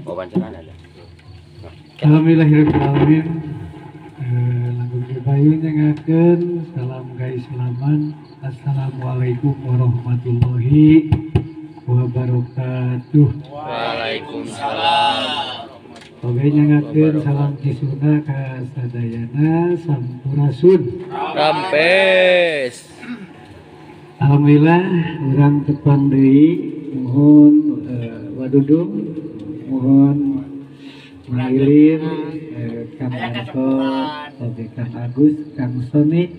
Wawancara ada. Alhamdulillahirabbil alamin. Langkung dipayun nyangakeun salam kaislaman. Assalamualaikum warahmatullahi wabarakatuh. Waalaikumsalam. Oke nyangakeun salam kisuna ka sadayana sampurasun. Rampes. Alhamdulillah urang tepang deui muhun wadudung muhun mangilir Kang Anto, oke Kang Agus, Kang Sony,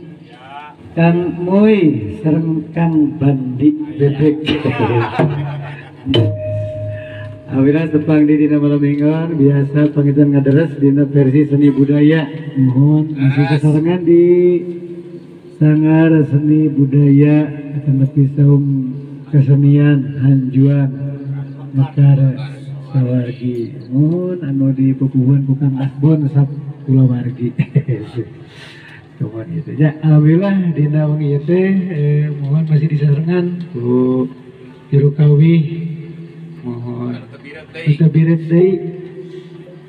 Kang Mui, sareng Kang Bandi Bebek. Alhamdulillah tepang di dina malam minggon biasa pangitan ngaderes dina versi seni budaya. Muhun masih sasarengan di Sanggar Seni Budaya atanapi saum kesenian Hanjuang Mekar Sawargi. Muhun anu di pupuhuan ku Kang Asbon sap kulawargi. Cuman gitu ya. Alhamdulillah dina wengi ieu teh muhun masih disarengan ku juru kawih muhun tebiret deui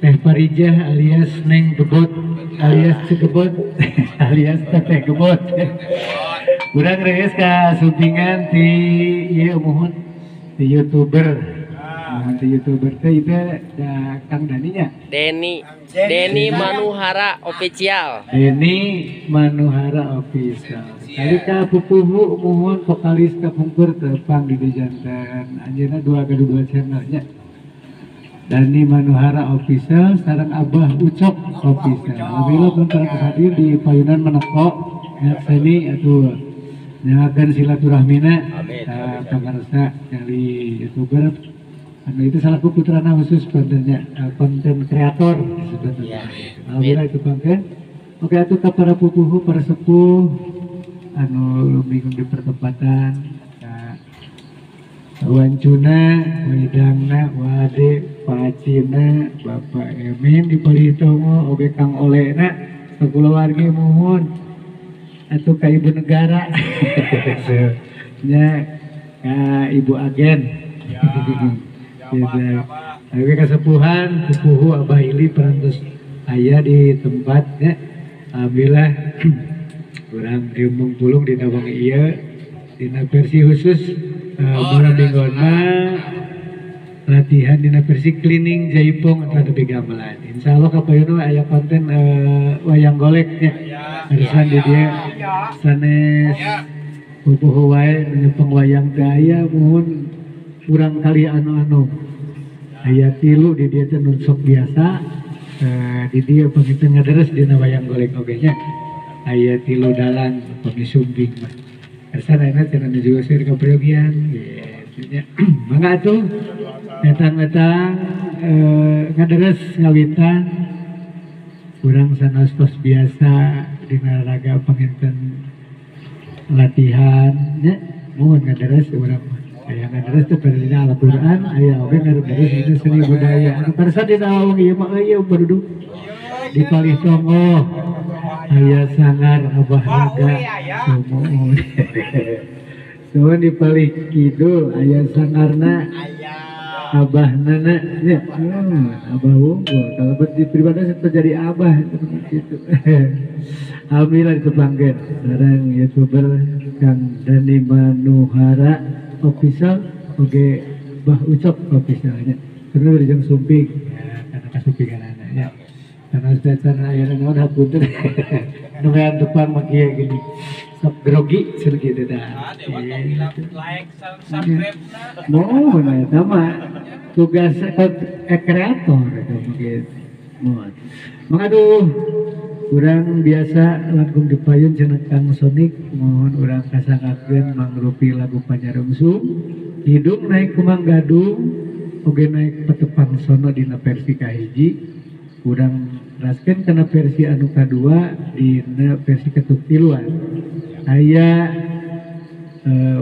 Teh Parijah alias Neng Gebot alias Cegebot alias Teteh Gebot. Urang reus ka sumpingan ti ieu muhun ti YouTuber. Muhun ti YouTuber teh ieu da Kang Dani nya. Deni Manuhara Official. Deni Manuhara Official. Kali ka pupuhu muhun vokalis kapungkur tepang di janten. Anjeunna dua gaduh dua channel nya. Dani Manuhara Official sareng Abah Ucok Official. Alhamdulillah pun hadir di payunan Meneko nyakseni atuh nyangakeun silaturahmina pangarsa dari YouTuber anu itu salah satu putrana khusus kontennya konten kreator sebenarnya. Alhamdulillah itu pangkeun. Oke atuh ka para pupuhu para sepuh anu bingung di pertempatan Wancuna, Widangna, Wade, Pacina, Bapak Emin di Palitomo, oge Kang Olena, sakulawargi muhun, atau ka Ibu Negara, nya ka Ibu Agen, gitu. Oge kasepuhan, pupuhu Abah Ili perantos aya di tempatnya, alhamdulillah, urang diumbung pulung dina wengi ieu, dina versi khusus. Malam minggon mah latihan dina versi cleaning jaipong atau lebih gamelan. Insya Allah kapayun aya konten wayang goleknya. Harusan di dia sanes pupuhu wae nyepeng wayang teh aya muhun kurang kali anu-anu. Aya tilu di dia teh nu sok biasa di dia panginten ngaderes dina wayang golek oge nya. Aya tilu dalang pami sumbing mah. Kersan ayeuna cenah juga seueur kaperyogian gitu nya. Mangga atuh datang-datang ngaderes ngawitan urang sanes tos biasa dina raga panginten latihan nya muhun ngaderes urang mah. Aya ngaderes teh dina Al-Qur'an aya oge ngaderes dina seni budaya. Anu karsa dina wengi ieu mah euy baruduk di palih tonggoh aya sangar Abah Raga sumuhun. Suhun di palih kidul aya sangarna Abah Nana nya. Abah wungkul kalau di pribadi terjadi abah gitu. Alhamdulillah ditepangkeun sareng YouTuber Kang Dani Manuhara Official oge Bah Ucok Official nya. Terus di sumping ya karena kasumpinganana nya. Karena sudah cara akhirnya naon hapunten nu hayang tepang mah kieu gini sok grogi cenah kitu tah. Like subscribe na. Mohon eta mah tugas kreator eta mah kitu. Mohon. Mangaduh urang biasa langkung dipayun cenah Kang Sonik mohon urang kasangakeun mangrupi lagu Panyarungsung hidung naik kumang gadung oge naik petepang sono dina versi kahiji urang raskeun kana versi anu kadua dina versi ketuk tiluan aya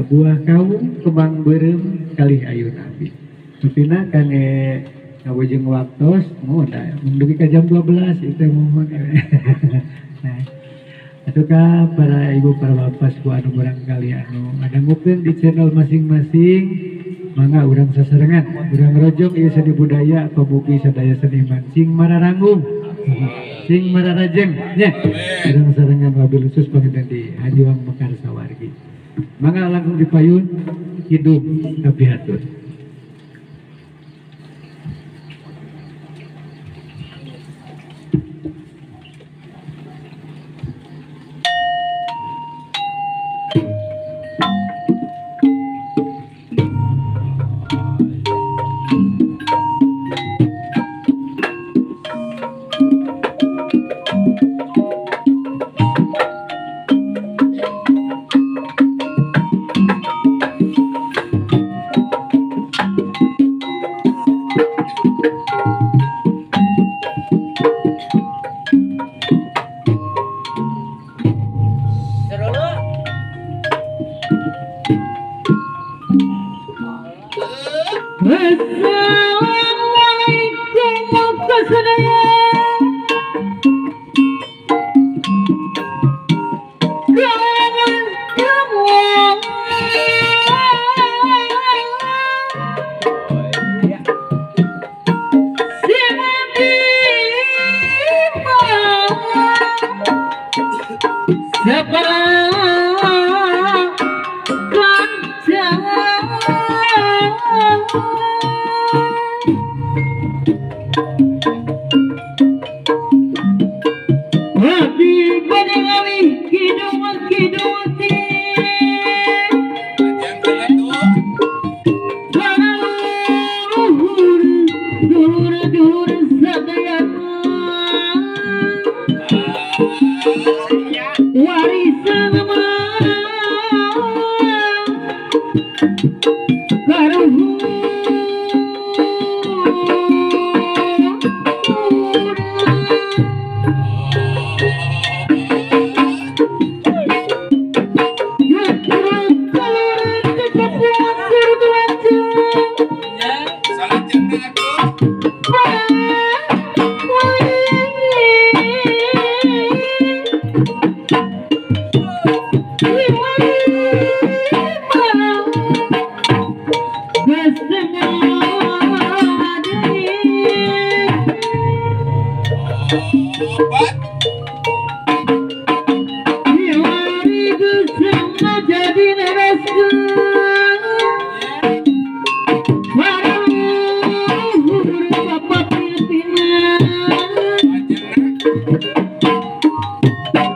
buah kawung kembang beureum kalih ayu nabi tupina kangge ngawujeng waktos mohon da mun dugi ka jam 12 itu mohon. Nah atuh ka para ibu para bapak sepuh anu barangkali anu ngadangukeun di channel masing-masing Mangga urang sasarengan, urang rojong ieu seni budaya pamugi sadaya seniman sing mararanggung, sing mararajeng nya. Urang sarengan wabil khusus panginten di Hanjuang Mekar Sawargi. Mangga langkung dipayun hidup kapihatur.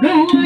No.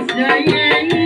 Jaya.